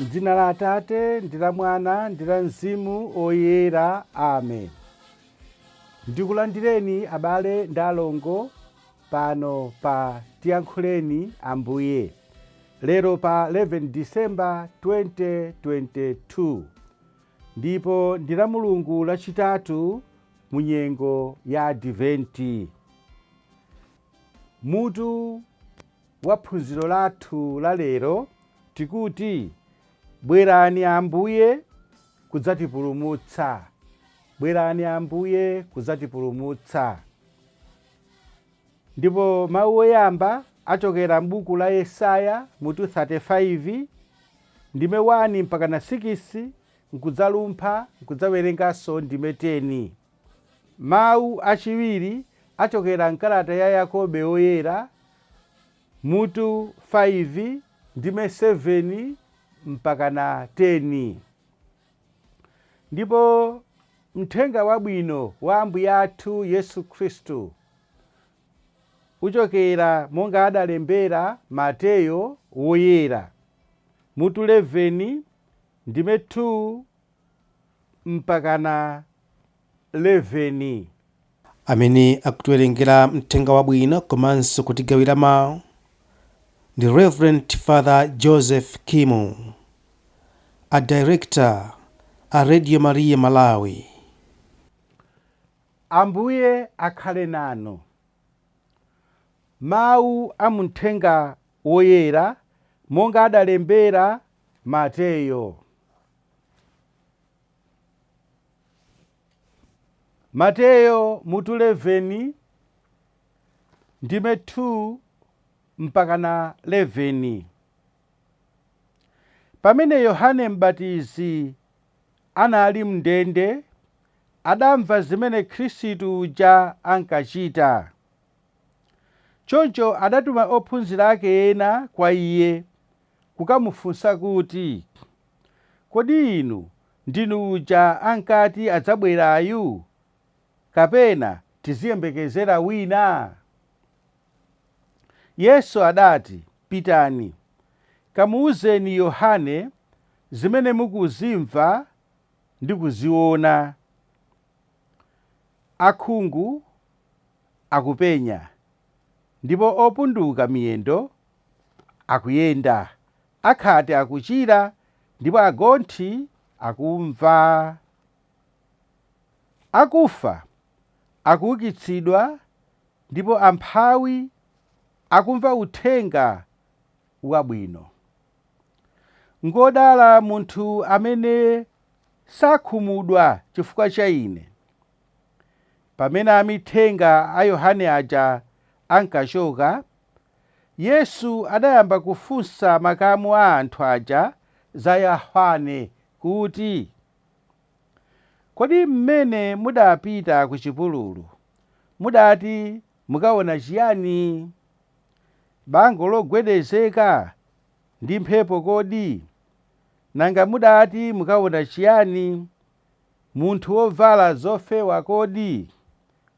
M'dzina la Atate ndi la Mwana ndi la Mzimu Woyera, amen. Ndikulandireni abale ndi alongo pano pa Tiyankhuleni Ambuye lero pa 11 December 2022 ndipo ndi la Mulungu lachitatu mu nyengo ya Adventi. Mutu wa phunziro lathu la lero tikuti bwerani Ambuye kudzatipulumutsa. Bwerani Ambuye kudzatipulumutsa. Ndipo mawu oyamba achokera m'buku la Yesaya mutu 35 ndime 1 mpaka na 6 nkudzalumpha nkudzawerenganso ndime 10. Mawu achiwiri achokera mkalata ya Yakobe Woyera mutu 5 ndime 7 mpaka na 10. Ndipo mthenga wabwino wa Ambuye athu Yesu Khristu uchokera monga adalembera Mateyo Woyera mutu 11 ndime 2 mpaka na 11. Amene akutiwerengera mthenga wabwino komanso kutigawira mawu ndi Reverend Father Joseph Kimu, a director a Radio Maria Malawi. Ambuye akhale nanu. Mawu a muthenga woyera monga adalembera Mateyo. Mateyo mutu 11 ndime 2 mpaka na 11. Pamene Yohane Mbatizi anali m'ndende, adamva zimene Khristu uja ankachita. Choncho adatuma ophunzira ake ena kwa iye kukamufunsa kuti, Kodi inu ndinu uja ankati adzabwerayu, kapena tiziyembekezera wina? Yesu adati, Pitani, kamuuzeni Yohane zimene mukuzimva ndi kuziona. Akhungu akupenya, ndipo opunduka miyendo akuyenda, akhate akuchira, ndipo agonthi akumva. Akufa akuukitsidwa, ndipo amphawi akumva uthenga wabwino. Ngodala munthu amene sakhumudwa chifukwa cha Ine. Pamene amithenga a Yohane aja ankachoka, Yesu adayamba kufunsa makamu a anthu aja za Yohane kuti, Kodi m'mene mudapita ku chipululu, mudati mukaona chiyani? Bango logwedezeka ndi mphepo kodi? Nanga mudati mukaona chiyani? Munthu wovala zofewa kodi?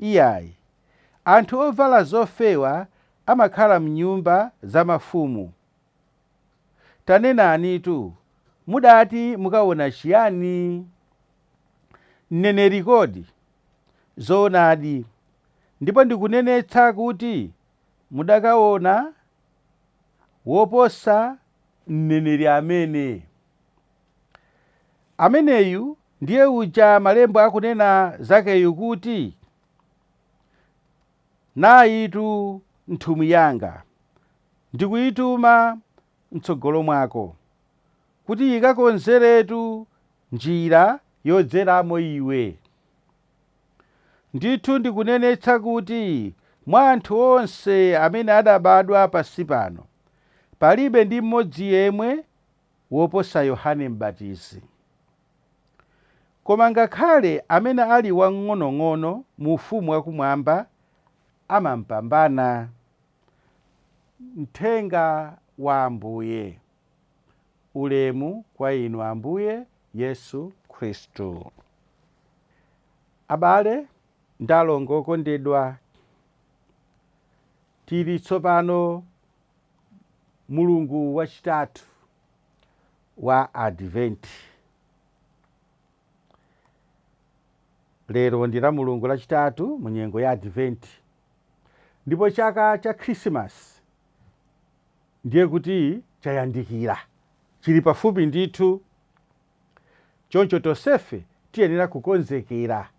Iyayi, anthu ovala zofewa amakhala m'nyumba za mafumu. Tanenanitu, mudati mukaona chiyani? Mneneri kodi? Zoonadi, ndipo ndikunenetsa kuti mudakaona woposa mneneri amene. Ameneyu ndiye uja Malembo akunena zakeyu kuti, Nayitu nthumwi yanga, ndikuyituma m'tsogolo mwako, kuti ikakonzeretu njira yodzeramo iwe. Ndithu ndikunenetsa kuti mwa anthu onse amene adabadwa pansi pano, palibe ndi mmodzi yemwe woposa Yohane Mbatizi. Koma ngakhale amene ali wamng'onong'ono mu Ufumu wakumwamba amampambana. Mthenga wa Ambuye. Ulemu kwa inu Ambuye Yesu Khristu. Abale ndi alongo okondedwa, tili tsopano mulungu wachitatu wa Adventi. Lero ndi la Mulungu lachitatu mu nyengo ya Adventi, ndipo chaka cha Khrisimasi ndiye kuti chayandikira, chili pafupi ndithu. Choncho tonsefe tiyenera kukonzekera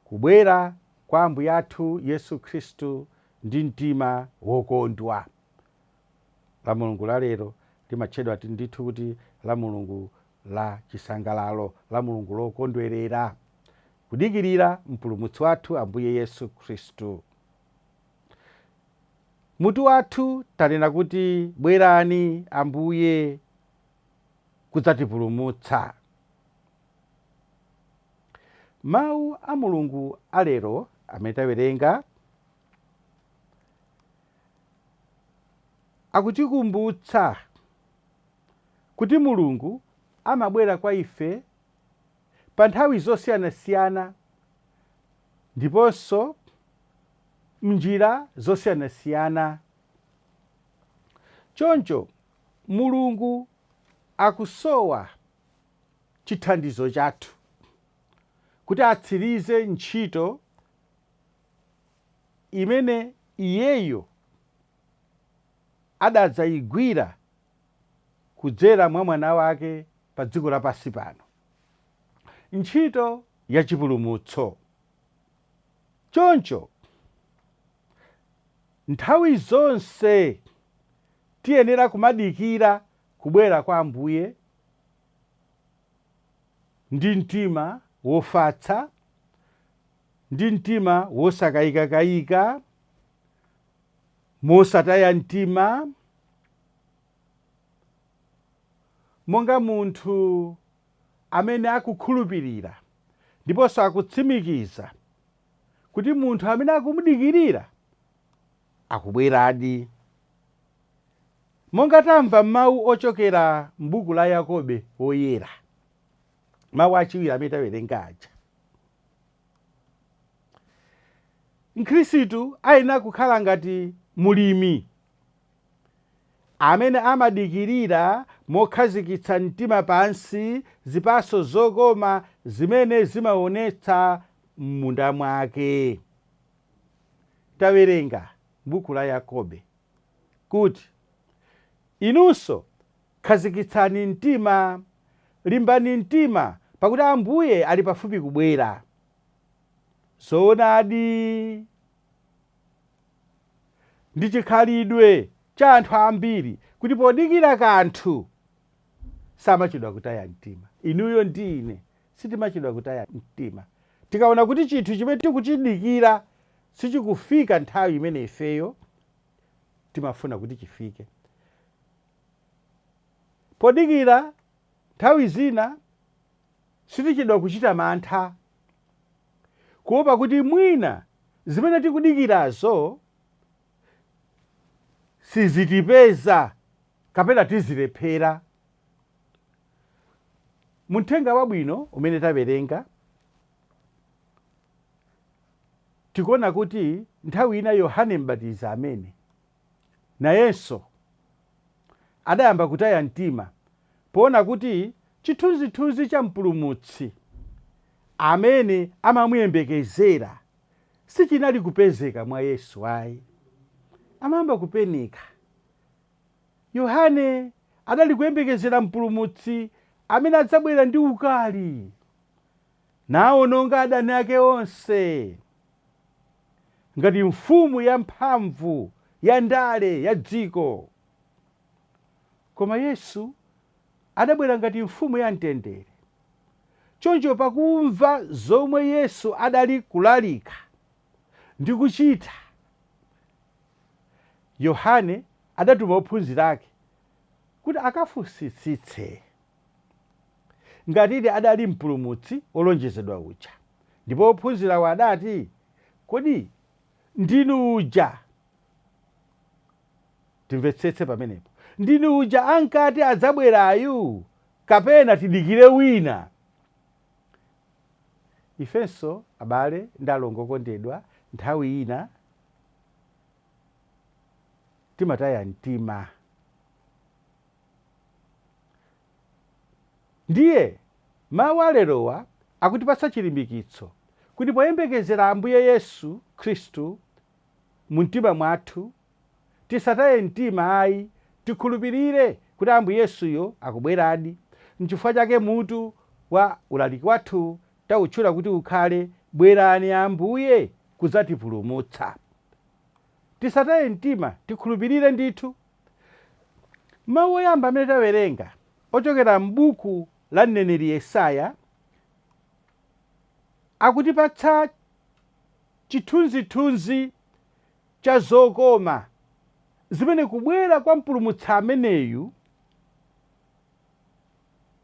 kubwera kwa Ambuye athu Yesu Khristu ndi mtima wokondwa. La Mulungu la lero limatchedwa ndithu kuti la Mulungu la chisangalalo, la Mulungu lokondwerera, kudikirira Mpulumutsi wathu Ambuye Yesu Khristu. Mutu wathu tanena kuti bwerani Ambuye kudzatipulumutsa. Mawu a Mulungu alero amene tawerenga akutikumbutsa kuti Mulungu amabwera kwa ife pa nthawi zosiyanasiyana ndiponso m'njira zosiyanasiyana. Choncho Mulungu akusowa chithandizo chathu kuti atsirize ntchito imene iyeyo adadzayigwira kudzera mwa mwana wake pa dziko lapansi pano, ntchito ya chipulumutso. Choncho nthawi zonse tiyenera kumadikira kubwera kwa Ambuye ndi mtima wofatsa, ndi mtima wosakayikakayika, mosataya mtima, monga munthu amene akukhulupirira ndiponso akutsimikiza kuti munthu amene akumudikirira akubweradi. Monga tamva m'mawu ochokera m'buku la Yakobe Woyera, mawu achiwiri amene tawerenga aja, Mkhristu ayenera kukhala ngati mulimi amene amadikirira mokhazikitsa mtima pansi zipatso zokoma zimene zimaonetsa m'munda mwake. Tawerenga m'buku la Yakobe kuti, Inunso khazikitsani mtima, limbani mtima, pakuti Ambuye ali pafupi kubwera. Zoonadi, ndi chikhalidwe cha anthu ambiri kuti podikira kanthu samachedwa kutaya mtima. Inuyo ndi ine sitimachedwa kutaya mtima tikaona kuti chinthu chimene tikuchidikira sichikufika nthawi imene ifeyo timafuna kuti chifike. Podikira nthawi zina sitichedwa kuchita mantha, kuopa kuti mwina zimene tikudikirazo sizitipeza kapena tizilephera. Muthenga wabwino umene tawerenga tikuona kuti nthawi ina Yohane Mbatizi amene nayenso adayamba kutaya mtima poona kuti chithunzithunzi cha Mpulumutsi amene amamuyembekezera sichinali kupezeka mwa Yesu ayi. Amayamba kupenika. Yohane adali kuyembekezera Mpulumutsi amene adzabwera ndi ukali nawononga adani ake onse ngati mfumu yamphamvu ya ndale ya dziko. Koma Yesu adabwera ngati mfumu ya mtendere. Choncho pakumva zomwe Yesu adali kulalika ndi kuchita, Yohane adatuma ophunzira ake kuti akafunsitsitse ngatidi adali Mpulumutsi wolonjezedwa uja. Ndipo ophunzirawo adati, Kodi ndinu uja? Timvetsetse pamenepo. Ndinu uja ankati adzabwerayu, kapena tidikire wina? Ifenso abale ndi alongo okondedwa, nthawi ina timataya mtima. Ndiye mawu alerowa akutipatsa chilimbikitso kuti poyembekezera Ambuye Yesu Khristu mu mtima mwathu, tisataye mtima ayi, tikhulupirire kuti Ambuye Yesuyo akubweradi. Nchifukwa chake mutu wa ulaliki wathu tautchula kuti ukhale Bwerani Ambuye kudzatipulumutsa. Tisataye mtima, tikhulupirire ndithu. Mawu oyamba amene tawerenga ochokera m'buku la mneneri Yesaya akutipatsa chithunzithunzi cha zokoma zimene kubwera kwa Mpulumutsi ameneyu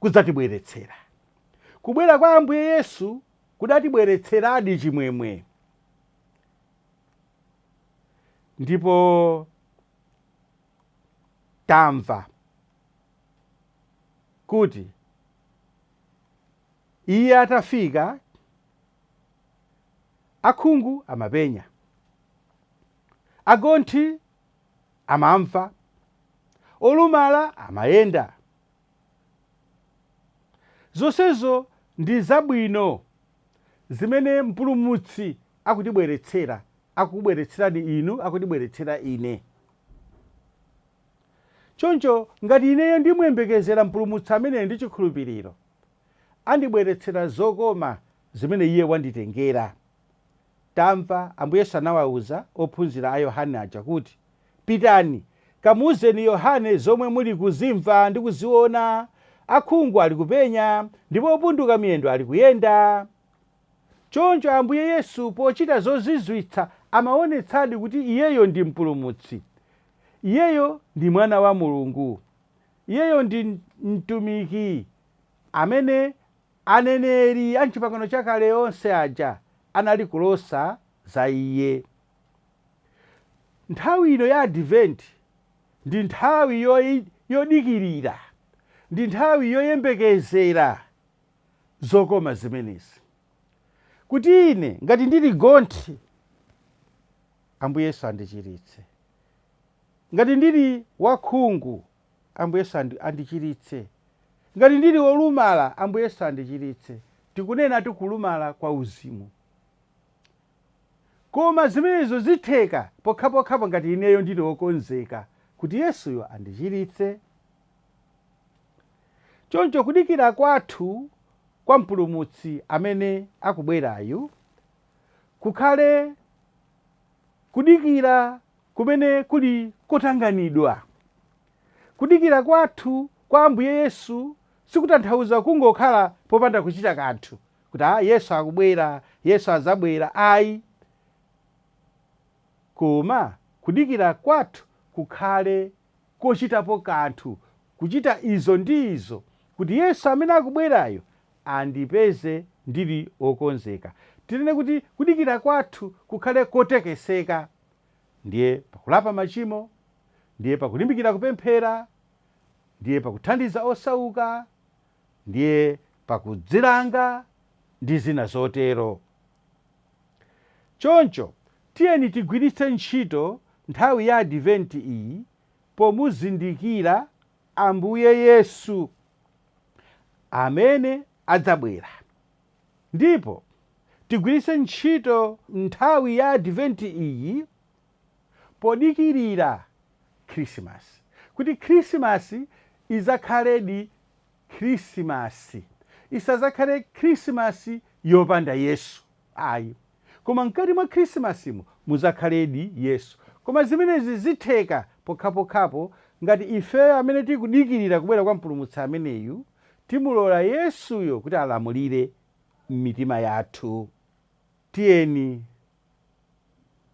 kudzatibweretsera. Kubwera kwa Ambuye Yesu kudatibweretseradi chimwemwe. Ndipo tamva kuti iye atafika, akhungu amapenya, agonthi amamva, olumala amayenda. Zonsezo ndi zabwino zimene Mpulumutsi akutibweretsera, akukubweretserani inu, akutibweretsera ine. Choncho ngati ineyo ndimuyembekezera Mpulumutsi ameneyo ndi chikhulupiriro, andibweretsera zokoma zimene iye wanditengera. Tamva Ambuye Yesu anawauza ophunzira a Yohane aja kuti, Pitani, kamuuzeni Yohane zomwe muli kuzimva ndi kuziona, akhungu ali kupenya, ndipo opunduka miyendo ali kuyenda. Choncho Ambuye Yesu pochita zozizwitsa amaonetsadi kuti iyeyo ndi Mpulumutsi. Iyeyo ndi Mwana wa Mulungu. Iyeyo ndi mtumiki amene aneneri a m'Chipangano Chakale onse aja anali kulosa za iye. Nthawi ino ya Adventi ndi nthawi yodikirira, ndi nthawi yoyembekezera zokoma zimenezi. Kuti ine ngati ndili gonthi, Ambuye Yesu andichiritse. Ngati ndili wakhungu, Ambuye Yesu andichiritse. Ngati ndili wolumala, Ambuye Yesu andichiritse. Tikunenatu kulumala kwa uzimu. Koma zimenezo zitheka pokhapokhapo ngati ineyo ndili wokonzeka kuti Yesuyo andichiritse. Choncho kudikira kwathu kwa Mpulumutsi amene akubwerayu kukhale kudikira kumene kuli kotanganidwa. Kudikira kwathu kwa Ambuye Yesu sikutanthauza kungokhala popanda kuchita kanthu, kuti ah, Yesu akubwera, Yesu adzabwera, ayi. Koma kudikira kwathu kukhale kochitapo kanthu, kuchita izo ndi izo, kuti Yesu amene akubwerayo andipeze ndili wokonzeka. Tinene kuti kudikira kwathu kukhale kotekeseka, ndiye pakulapa machimo, ndiye pakulimbikira kupemphera, ndiye pakuthandiza osauka, ndiye pakudzilanga ndi zina zotero. Choncho tiyeni tigwiritse ntchito nthawi ya Adventi iyi pomuzindikira Ambuye Yesu amene adzabwera. Ndipo tigwiritse ntchito nthawi ya Adventi iyi podikirira Khrisimasi, kuti Khrisimasi idzakhaledi Khrisimasi, isadzakhale Khrisimasi yopanda Yesu ayi, koma mkati mwa Khrisimasimu mudzakhaledi Yesu. Koma zimenezi zitheka pokhapokhapo ngati ifeyo amene tikudikirira kubwera kwa Mpulumutsi ameneyu timulola Yesuyo kuti alamulire m'mitima yathu. Tiyeni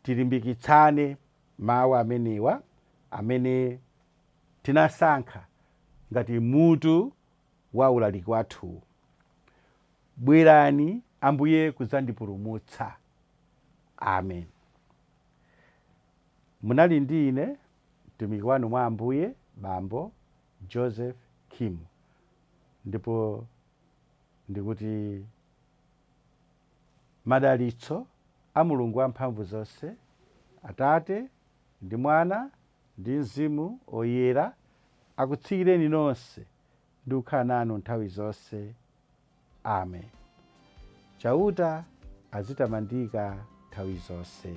tilimbikitsane mawu amenewa amene tinasankha ngati mutu wa ulaliki wathuwu, Bwerani Ambuye kudzandipulumutsa. Amen. Munali ndi ine mtumiki wanu mwa Ambuye, Bambo Joseph Kim, ndipo ndikuti madalitso a Mulungu wamphamvu zonse, Atate ndi Mwana ndi Mzimu Oyera akutsikireni nonse ndi kukhala nanu nthawi zonse. Amen. Chauta azitamandika nthawi zonse.